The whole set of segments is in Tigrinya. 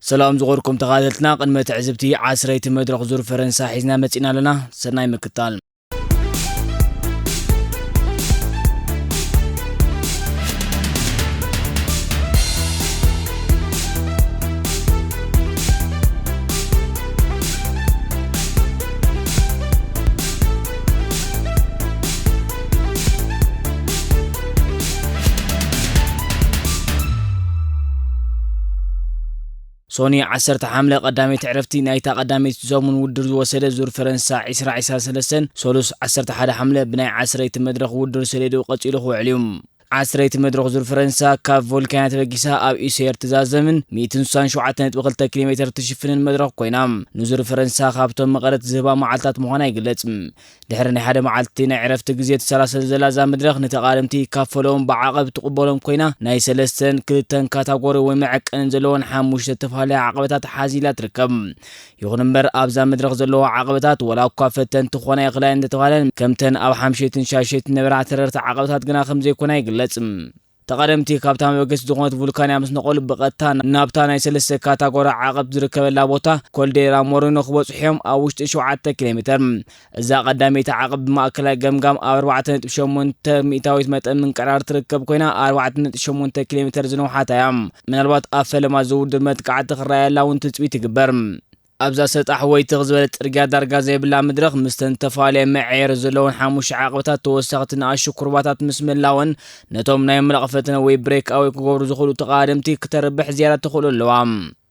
ሰላም ዝኸበርኩም ተኸታተልትና፣ ቅድመ ትዕዝብቲ ዓስረይቲ መድረኽ ዙር ፈረንሳ ሒዝና መጺና ኣለና። ሰናይ ምክታል። ሶኒ ዓሰርተ ሓምለ ቀዳመይቲ ዕረፍቲ ናይታ ቀዳመይቲ ሰሙን ውድድር ዝወሰደ ዙር ፈረንሳ ዕስራ ዕስራ ሰለስተን፣ ሰሉስ ዓሰርተ ሓደ ሓምለ ብናይ ዓስረይቲ መድረኽ ውድድር ሰሌድኡ ቀጺሉ ክውዕል እዩ። ዓስረይቲ መድረኽ ዙር ፈረንሳ ካብ ቮልካንያ ተበጊሳ ኣብ ኢሴር ትዛዘምን ሚእትን ስሳን ሸውዓተ ነጥቢ ክልተ ኪሎ ሜተር ትሽፍንን መድረኽ ኮይና፣ ንዙር ፈረንሳ ካብቶም መቐረት ዝህባ መዓልታት ምዃና ይግለጽ። ድሕሪ ናይ ሓደ መዓልቲ ናይ ዕረፍቲ ግዜ ትሰላሰል ዘላ እዛ መድረኽ፣ ንተቓደምቲ ይካፈሎም ብዓቐብ ትቕበሎም ኮይና፣ ናይ ሰለስተን ክልተን ካታጎሪ ወይ መዐቀንን ዘለዎን ሓሙሽተ ዝተፈላለያ ዓቐበታት ሓዚላ ትርከብ። ይኹን እምበር፣ ኣብዛ መድረኽ ዘለዋ ዓቐበታት፣ ወላ እኳ ፈተንቲ ክኾና ይኽእላ እየን እንተተባህለን፣ ከምተን ኣብ ሓምሸይትን ሻሸይትን ነበራ ተረርቲ ዓቐበታት ግና ከም ዘይኮና ይግለጽ። ተቐደምቲ ካብታ መበገሲ ዝኾነት ቡልካንያ ምስ ነቐሉ፣ ብቐጥታ ናብታ ናይ ሰለስተ ካታጎሪ ዓቐብ ዝርከበላ ቦታ ኮልዴራ ሞሪኖ ክበጽሑ እዮም፣ ኣብ ውሽጢ ሸውዓተ ኪሎ ሜተር። እዛ ቀዳመይቲ ዓቐብ ብማእከላይ ገምጋም ኣብ ኣርባዕተ ነጥቢ ሸሞንተ ሚእታዊት መጠን ምንቅርራር ትርከብ ኮይና፣ ኣርባዕተ ነጥቢ ሸሞንተ ኪሎ ሜተር ዝነውሓታ እያ። ምናልባት ኣብ ፈለማ እዚ ውድድር መጥቃዕቲ ክረኣየላ እውን ትጽቢት ይግበር። ኣብዛ ሰጣሕ ወይ ትኽ ዝበለ ጽርግያ ዳርጋ ዘይብላ መድረኽ፣ ምስተን ተፈላለየ መዐየሪ ዘለወን ሓሙሽተ ዓቐብታት፣ ተወሰኽቲ ንኣሽቱ ኩርባታት ምስ ምህላወን፣ ነቶም ናይ ምራቕ ፈተነ ወይ ብሬክ ኣወይ ክገብሩ ዝኽእሉ ተቓደምቲ ክተርብሕ ዝያዳ ተኽእሎ ኣለዋ።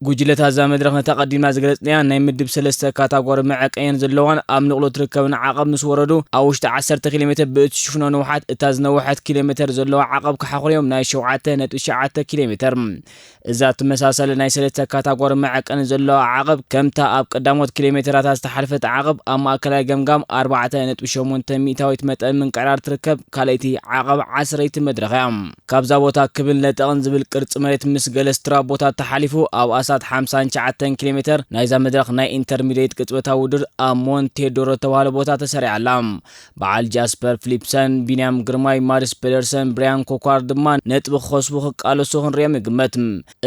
ጉጅለታት እዛ መድረኽ ነታ ቀዲምና ዝገለጽናያ ናይ ምድብ ሰለስተ ካታጎሪ መዐቀየን ዘለዋን ኣብ ንቕሎ ትርከብን ዓቐብ ምስ ወረዱ፣ ኣብ ውሽጢ ዓሰርተ ኪሎ ሜተር ብእትሽፍኖ ንውሓት እታ ዝነውሐት ኪሎ ሜተር ዘለዋ ዓቐብ ክሓኹርዮም ናይ ሸውዓተ ነጥቢ ሸውዓተ ኪሎ ሜተር። እዛ ትመሳሰለ ናይ ሰለስተ ካታጎሪ መዐቀኒ ዘለዋ ዓቐብ፣ ከምታ ኣብ ቀዳሞት ኪሎ ሜተራታ ዝተሓልፈት ዓቐብ፣ ኣብ ማእከላይ ገምጋም ኣርባዕተ ነጥቢ ሸሞንተ ሚእታዊት መጠን ምንቅዕራር ትርከብ ካልኣይቲ ዓቐብ ዓስረይቲ መድረኽ እያ። ካብዛ ቦታ ክብን ለጠቕን ዝብል ቅርጺ መሬት ምስ ገለ ስትራፖታት ተሓሊፉ፣ ኣብ ኣስታት ሓምሳን ትሽዓተን ኪሎ ሜተር ናይዛ መድረኽ ናይ ኢንተርሚዲየት ቅጽበታዊ ውድድር ኣብ ሞንቴ ዶሮ ዝተባህለ ቦታ ተሰሪዓ ኣላ። በዓል ጃስፐር ፊሊፕሰን፣ ቢንያም ግርማይ፣ ማሪስ ፔደርሰን፣ ብራያን ኮኳር ድማ ነጥቢ ክኸስቡ ክቃለሱ ክንሪኦም ይግመት።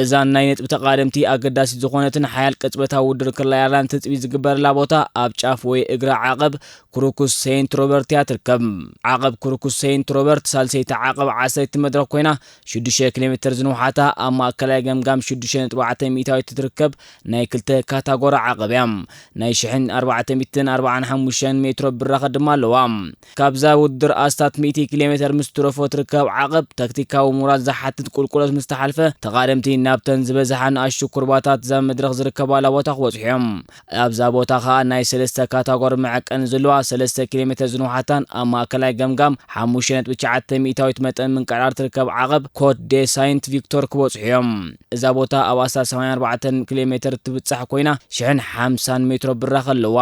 እዛን ናይ ነጥቢ ተቓደምቲ ኣገዳሲት ዝኾነትን ሓያል ቅጽበታዊ ውድድር ክለያላን ትጽቢት ዝግበረላ ቦታ ኣብ ጫፍ ወይ እግራ ዓቐብ ክሩኩስ ሴንት ሮበርት እያ ትርከብ። ዓቐብ ክሩኩስ ሴንት ሮበርት ሳልሰይቲ ዓቐብ ዓሰርተ መድረኽ ኮይና ሽዱሽተ ኪሎ ሜተር ዝንውሓታ ኣብ ማእከላይ ገምጋም ሽዱሽተ ነጥቢ ኣርባዕተ ሚእታዊት ትርከብ ናይ ክልተ ካታጎሪ ዓቐብ እያ። ናይ ሽሕን ኣርባዕተ ሚእትን ኣርባዓን ሓሙሽተን ሜትሮ ብራኸ ድማ ኣለዋ። ካብዛ ውድድር ኣስታት ሚእቲ ኪሎ ሜተር ምስ ትረፎ ትርከብ ዓቐብ ታክቲካዊ ምውራድ ዝሓትት ቁልቁለት ምስ ተሓልፈ ተቓደምቲ ናብተን ዝበዝሓ ንኣሽቱ ኩርባታት እዛ መድረኽ ዝርከባላ ቦታ ክበጽሑ እዮም። ኣብዛ ቦታ ኸኣ ናይ ሰለስተ ካታጎሪ መዐቀኒ ዘለዋ ሰለስተ ኪሎ ሜተር ዝንውሓታን ኣብ ማእከላይ ገምጋም ሓሙሽተ ነጥቢ ትሽዓተ ሚእታዊት መጠን ምንቅዕራር ትርከብ ዓቐብ ኮት ዴ ሳይንት ቪክቶር ክበጽሑ እዮም። እዛ ቦታ ኣብ ኣስታት ሰማንያን ኣርባዕተን ኪሎ ሜተር ትብጻሕ ኮይና ሽሕን ሓምሳን ሜትሮ ብራኸ ኣለዋ።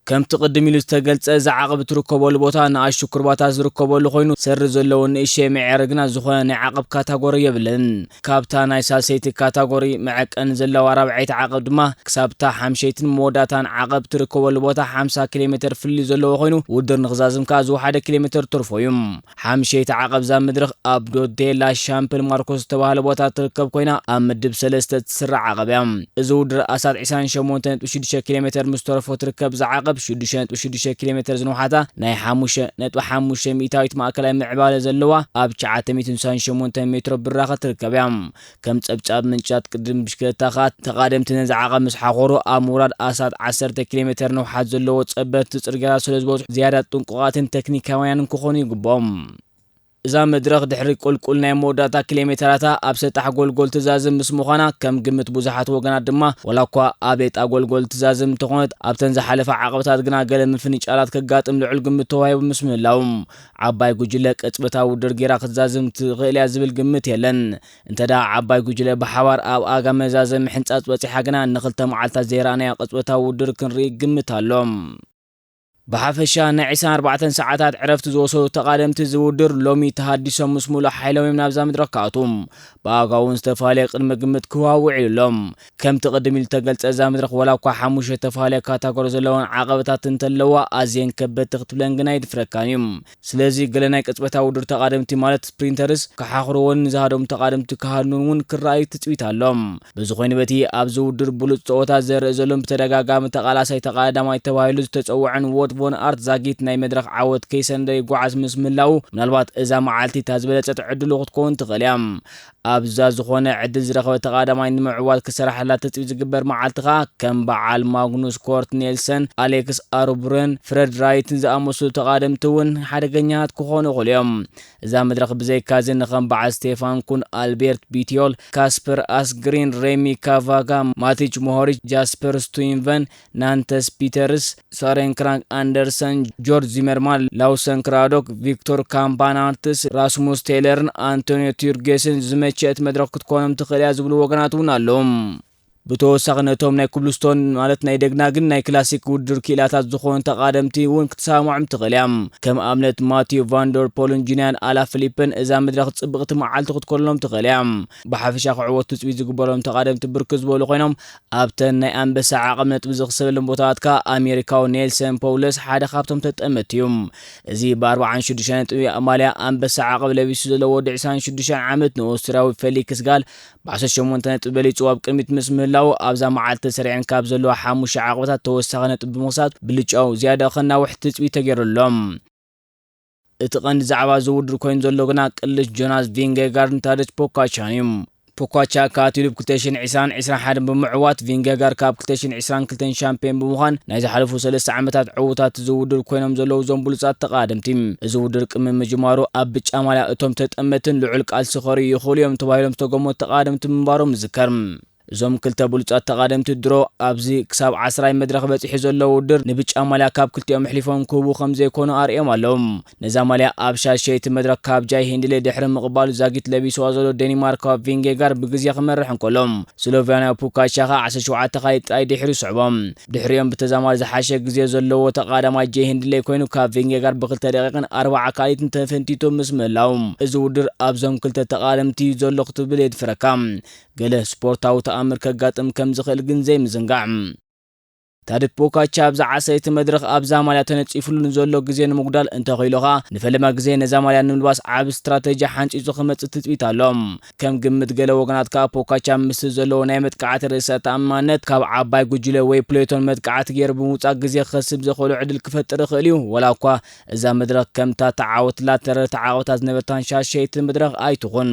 ከምቲ ቅድም ኢሉ ዝተገልጸ፣ እዛ ዓቐብ እትርከበሉ ቦታ ንኣሽቱ ኩርባታት ዝርከበሉ ኮይኑ፣ ሰሪ ዘለዎ ንእሽተይ መዐየሪ ግና ዝኾነ ናይ ዓቐብ ካታጎሪ የብለን። ካብታ ናይ ሳልሰይቲ ካታጎሪ መዐቀኒ ዘለዋ ራብዐይቲ ዓቐብ ድማ ክሳብታ ሓምሸይትን መወዳእታን ዓቐብ ትርከበሉ ቦታ ሓምሳ ኪሎ ሜተር ፍልልይ ዘለዎ ኮይኑ፣ ውድድር ንኽዛዝም ከኣ ዝወሓደ ኪሎ ሜተር ትርፎ እዩ። ሓምሸይቲ ዓቐብ እዛ መድረኽ ኣብ ዶዴላ ሻምፕል ማርኮስ ዝተባህለ ቦታ ትርከብ ኮይና፣ ኣብ ምድብ ሰለስተ እትስራዕ ዓቐብ እያ። እዚ ውድድር ኣስታት ዕስራን ሸሞንተን ነጥቢ ሽዱሽተ ኪሎ ሜተር ምስ ተረፎ ትርከብ እዛ ዓቐብ ሽዱሽተ ነጥቢ ሽዱሽተ ኪሎ ሜተር ዝንውሓታ ናይ ሓሙሽተ ነጥቢ ሓሙሽተ ሚእታዊት ማእከላይ ምዕባለ ዘለዋ ኣብ ትሽዓተ ሚእትን ስሳን ሸሞንተን ሜትሮ ብራኸ ትርከብ እያ። ከም ጸብጻብ ምንጫት ቅድድም ብሽክለታ ከኣ ተቓደምቲ ነዚ ዓቐብ ምስ ሓኾሩ ኣብ ምውራድ ኣስታት ዓሰርተ ኪሎ ሜተር ንውሓት ዘለዎ ጸበብቲ ጽርግያታት ስለ ዝበዝሑ ዝያዳ ጥንቁቓትን ተክኒካውያንን ክኾኑ ይግብኦም። እዛ መድረኽ ድሕሪ ቁልቁል ናይ መወዳእታ ኪሎ ሜተራታ ኣብ ሰጣሕ ጎልጎል ትዛዝም ምስ ምዃና፣ ከም ግምት ብዙሓት ወገናት ድማ፣ ዋላ እኳ ኣብ ሌጣ ጎልጎል ትዛዝም እንተኾነት፣ ኣብተን ዝሓለፋ ዓቐብታት ግና ገለ ምፍንጫላት ከጋጥም ልዑል ግምት ተዋሂቡ ምስ ምህላው፣ ዓባይ ጉጅለ ቅጽበታዊ ውድድር ጌራ ክትዛዝም ትኽእል እያ ዝብል ግምት የለን። እንተ ደኣ ዓባይ ጉጅለ ብሓባር ኣብ ኣጋ መዛዘሚ ምሕንጻጽ በጺሓ ግና፣ ንኽልተ መዓልታት ዘይረኣናዮ ቅጽበታዊ ውድድር ክንርኢ ግምት ኣሎ። ብሓፈሻ ናይ ዕስራን ኣርባዕተን ሰዓታት ዕረፍቲ ዝወሰዱ ተቓደምቲ እዚ ውድድር ሎሚ ተሃዲሶም ምስ ሙሉእ ሓይሎም እዮም ናብዛ መድረኽ ክኣትዉ። ብኣጋውን ዝተፈላለየ ቅድመ ግምት ክወሃብ ውዒሉ ኣሎ። ከምቲ ቅድም ኢሉ ተገልጸ እዛ መድረኽ ዋላ እኳ ሓሙሽተ ዝተፈላለየ ካታጎሪ ዘለዎን ዓቐበታት እንተለዋ ኣዝየን ከበድቲ ክትብለን ግና ኣይድፍረካን እዩ። ስለዚ ገለ ናይ ቅጽበታዊ ውድድር ተቓደምቲ ማለት ስፕሪንተርስ ክሓኽርዎን ንዝሃደሙ ተቓደምቲ ክሃድኑን እውን ክረኣዩ ትጽቢት ኣሎ። ብዝኾይኑ በቲ ኣብዚ ውድድር ብሉጽ ጸወታ ዘርኢ ዘሎን ብተደጋጋሚ ተቓላሳይ ተቓዳማይ ተባሂሉ ዝተጸውዐን ዎት ቮን ኣርት ዛጊት ናይ መድረኽ ዓወት ከይሰነደ ይጓዓዝ ምስ ምህላዉ ምናልባት እዛ መዓልቲ እታ ዝበለጸት ዕድሉ ክትከውን ትኽእል እያ። ኣብዛ ዝኾነ ዕድል ዝረኸበ ተቓዳማይ ንምዕዋት ክሰራሓላ ትጽቢት ዝግበር መዓልቲ ኸኣ ከም በዓል ማግኑስ ኮርት ኔልሰን፣ ኣሌክስ ኣሩብረን፣ ፍረድ ራይትን ዝኣመሰሉ ተቓደምቲ እውን ሓደገኛታት ክኾኑ ይኽእሉ እዮም። እዛ መድረኽ ብዘይካዚ ንኸም በዓል ስቴፋን ኩን፣ ኣልቤርት ቢቲዮል፣ ካስፐር ኣስግሪን፣ ሬሚ ካቫጋ፣ ማቲች ሞሆሪች፣ ጃስፐር ስቱይንቨን፣ ናንተስ ፒተርስ፣ ሶሬን ክራንክ ኣንደርሰን፣ ጆርጅ ዚመርማን፣ ላውሰን ክራዶክ፣ ቪክቶር ካምፓናርትስ፣ ራስሙስ ቴይለርን ኣንቶኒዮ ቱርጌስን ዝመቸት መድረኽ ክትኮኖም ትኽእል እያ ዝብሉ ወገናት እውን ኣለዉ። ብተወሳኺ ነቶም ናይ ኩብልስቶን ማለት ናይ ደግናግን ናይ ክላሲክ ውድድር ክኢላታት ዝኾኑ ተቓደምቲ እውን ክትሰማምዖም ትኽእል እያ። ከም ኣብነት ማቲዩ ቫንደር ፖልን ጁንያን ኣላ ፊሊፕን እዛ መድረኽ ጽብቕቲ መዓልቲ ክትኮንሎም ትኽእል እያ። ብሓፈሻ ክዕወቱ ትጽቢት ዝግበሮም ተቓደምቲ ብርክት ዝበሉ ኮይኖም ኣብተን ናይ ኣንበሳ ዓቐብ ነጥቢ ዝኽሰበለን ቦታታት ከኣ ኣሜሪካዊ ኔልሰን ፖውለስ ሓደ ካብቶም ተጠመቲ እዩ። እዚ ብ ኣርባዓን ሽዱሽተን ነጥቢ ማልያ ኣንበሳ ዓቐብ ለቢሱ ዘሎ ወዲ ዕስራን ሽዱሽተን ዓመት ንኦስትርያዊ ፌሊክስ ጋል ብ ዓሰርተ ሸሞንተ ነጥቢ በሊጹ ኣብ ቅድሚት ምስ ምህላዉ ኣብዛ መዓልቲ ተሰሪዐን ካብ ዘለዋ ሓሙሽተ ዓቐባታት ተወሳኺ ነጥቢ ብምኽሳብ ብልጫኡ ዝያዳ ከናውሕ ትጽቢት ተገይሩሎም። እቲ ቀንዲ ዛዕባ እዚ ውድድር ኮይኑ ዘሎ ግና ቅልስ ጆናስ ቪንጌጋርድን ታደች ፖካቻን እዩ። ፖካቻ ኣካቲሉ ብ ክልተ ሽሕን ዕስራን ዕስራን ሓደን ብምዕዋት ቪንጌጋር ካብ ክልተ ሽሕን ዕስራን ክልተን ሻምፒዮን ብምዃን ናይ ዝሓለፉ ሰለስተ ዓመታት ዕዉታት እዚ ውድድር ኮይኖም ዘለዉ እዞም ብሉጻት ተቓደምቲ። እዚ ውድድር ቅድሚ ምጅማሩ ኣብ ብጫ ማልያ እቶም ተጠመትን ልዑል ቃልሲ ከርእዩ ይኽእሉ እዮም ተባሂሎም ዝተገመቱ ተቓደምቲ ምንባሮም ይዝከር። እዞም ክልተ ብሉጻት ተቓደምቲ ድሮ ኣብዚ ክሳብ ዓስራይ መድረኽ በጺሑ ዘሎ ውድድር ንብጫ ማልያ ካብ ክልቲኦም ኣሕሊፎም ክህቡ ከም ዘይኮኑ ኣርእዮም ኣለዉ። ነዛ ማልያ ኣብ ሻሸይቲ መድረኽ ካብ ጃይ ሂንድሌ ድሕሪ ምቕባሉ ዛጊት ለቢስዋ ዘሎ ዴኒማርካዊ ቪንጌጋር ብግዜ ክመርሕ እንከሎ፣ ስሎቬንያዊ ፑካቻ ኸኣ ዓሰርተ ሸውዓተ ካሊት ጥራይ ድሕሪኡ ይስዕቦ። ድሕሪኦም ብተዛማዲ ዝሓሸ ግዜ ዘለዎ ተቓዳማይ ጃይ ሂንድሌ ኮይኑ ካብ ቪንጌጋር ብክልተ ደቂቕን ኣርባዓ ካሊትን ተፈንቲቱ ምስ ምህላው፣ እዚ ውድድር ኣብዞም ክልተ ተቓደምቲ እዩ ዘሎ ክትብል የድፍረካ። ገለ ስፖርታዊ ተኣምር ከጋጥም ከም ዝኽእል ግን ዘይምዝንጋዕ። ታደች ፖካቻ ኣብዛ ዓሰርተ መድረኽ ኣብዛ ማልያ ተነጺፍሉ ንዘሎ ግዜ ንምጉዳል እንተኽኢሉ ኸኣ ንፈለማ ግዜ ነዛ ማልያ ንምልባስ ዓቢ ስትራተጂ ሓንጺጹ ክመጽእ ትጽቢት ኣሎ። ከም ግምት ገለ ወገናት ከኣ ፖካቻ ምስቲ ዘለዎ ናይ መጥቃዕቲ ርእሰ ተኣማንነት ካብ ዓባይ ጉጅለ ወይ ፕሌቶን መጥቃዕቲ ገይሩ ብምውጻእ ግዜ ክኸስብ ዘኽእሎ ዕድል ክፈጥር ይኽእል እዩ። ወላ እኳ እዛ መድረኽ ከምታ ተዓወትላ ተረርቲ ዓቐብታት ዝነበርታን ሻሸይቲ መድረኽ ኣይትኹን።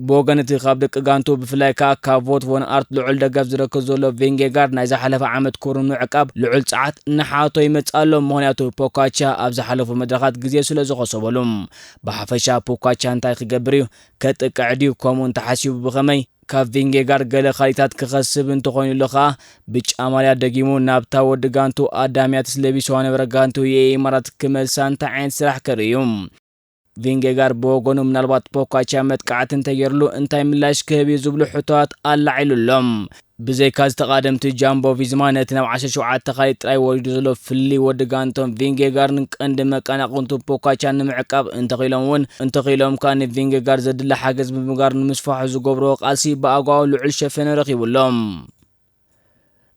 ብወገን እቲ ካብ ደቂ ጋንቱ ብፍላይ ከኣ ካብ ቮት ቮን ኣርት ልዑል ደገፍ ዝረክብ ዘሎ ቪንጌጋርድ ናይ ዝሓለፈ ዓመት ኩርኑ ዕቃብ ልዑል ጸዓት እናሓቶ ይመጽእ ኣሎ። ምኽንያቱ ፖካቻ ኣብ ዝሓለፉ መድረኻት ግዜ ስለ ዝኸሰበሉ። ብሓፈሻ ፖካቻ እንታይ ክገብር እዩ? ከጥቅዕ ድዩ? ከምኡ እንተሓሲቡ ብኸመይ? ካብ ቪንጌጋርድ ገለ ካሊታት ክኸስብ እንተኾይኑሉ ከኣ ብጫ ማልያ ደጊሙ ናብታ ወዲ ጋንቱ ኣዳምያትስ ለቢስዋ ነበረ ጋንቱ የኢማራት ክመልሳ እንታይ ዓይነት ስራሕ ከርኢ እዩ? ቪንጌጋር ብወገኑ ምናልባት ፖካቻ መጥቃዕቲ እንተገይርሉ እንታይ ምላሽ ክህብ እዩ ዝብሉ ሕቶታት ኣላዒሉ ኣሎ። ብዘይካ ዝተቓደምቲ ጃምቦ ቪዝማ ነቲ ናብ ዓሰርተ ሸውዓተ ካሊት ጥራይ ወሪዱ ዘሎ ፍልልይ ወዲ ጋንቶም ቪንጌጋርን ቀንዲ መቀናቕንቱ ፖካቻን ንምዕቃብ እንተኽኢሎም እውን እንተኽኢሎም ከኣ ንቪንጌጋር ዘድሊ ሓገዝ ብምግባር ንምስፋሑ ዝገብርዎ ቃልሲ ብኣጓኡ ልዑል ሸፈነ ረኺቡ ኣሎ።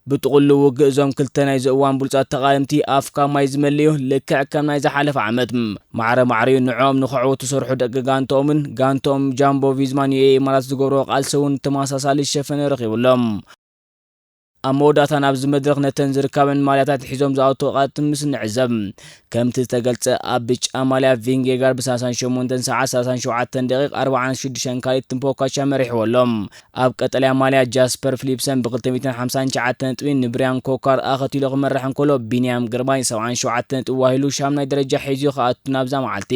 ብጥቕሉ ውግእ እዞም ክልተ ናይዚ እዋን ብሉጻት ተቓደምቲ ኣፍካ ማይ ዝመልእ እዩ። ልክዕ ከም ናይ ዝሓለፈ ዓመት ማዕረ ማዕሪኡ ንዕኦም ንኽዕወቱ ዝሰርሑ ደቂ ጋንትኦምን ጋንትኦም ጃምቦ ቪዝማን ዩኤኢ ኢማራት ዝገብርዎ ቃልሲ እውን ተመሳሳሊ ሸፈነ ረኺቡ ኣሎ። ኣብ መወዳእታ ናብዚ መድረኽ ነተን ዝርካበን ማልያታት ሒዞም ዝኣቱ ቃልሲ ምስ ንዕዘብ ከምቲ ዝተገልጸ ኣብ ብጫ ማልያ ቪንጌጋር ብ ሰላሳን ሸሞንተን ሰዓት ሰላሳን ሸውዓተን ደቂቕ ኣርባዓን ሽዱሽተን ካሊት ትምፖካቻ መሪሕዎ ኣሎ። ኣብ ቀጠልያ ማልያ ጃስፐር ፊሊፕሰን ብ ክልተ ሚእትን ሓምሳን ትሽዓተን ነጥቢ ንብርያን ኮካር ኣኸቲሉ ክመርሕ እንከሎ፣ ቢንያም ግርማይ ሰብዓን ሸውዓተን ነጥቢ ዋሂሉ ሻምናይ ደረጃ ሒዙ ክኣቱ ናብዛ መዓልቲ።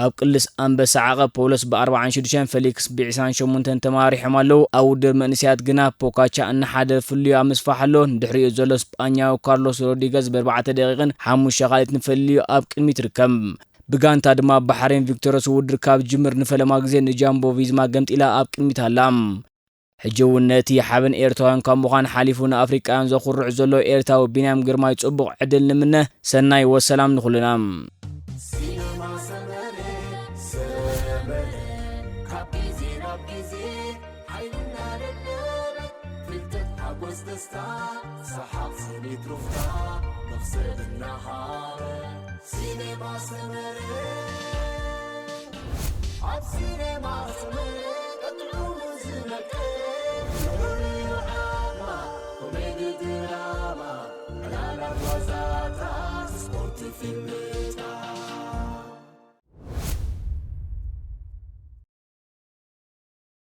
ኣብ ቅልስ ኣንበሳ ዓቐብ ፖውሎስ ብ ኣርባዓን ሽዱሽተን ፌሊክስ ብ ዕስራን ሸሞንተን ተማሪሖም ኣለዉ። ኣብ ውድድር መንእሰያት ግና ፖካቻ እናሓደ ፍልልዩ ኣብ ምስፋሕ ኣሎ። ንድሕሪኡ ዘሎ ስጳኛዊ ካርሎስ ሮድሪገዝ ብ ኣርባዕተ ደቂቕን ሓሙሽተ ካሊትን ፍልልዩ ኣብ ቅድሚት ይርከብ። ብጋንታ ድማ ባሕሬን ቪክቶርያስ ውድድር ካብ ዝጅምር ንፈለማ ግዜ ንጃምቦ ቪዝማ ገምጢላ ኣብ ቅድሚት ኣላ። ሕጂ እውን ነቲ ሓበን ኤርትራውያን ካብ ምዃን ሓሊፉ ንኣፍሪቃውያን ዘኹርዕ ዘሎ ኤርትራዊ ቢንያም ግርማይ ጽቡቕ ዕድል ንምነ። ሰናይ ወሰላም ንኹልና።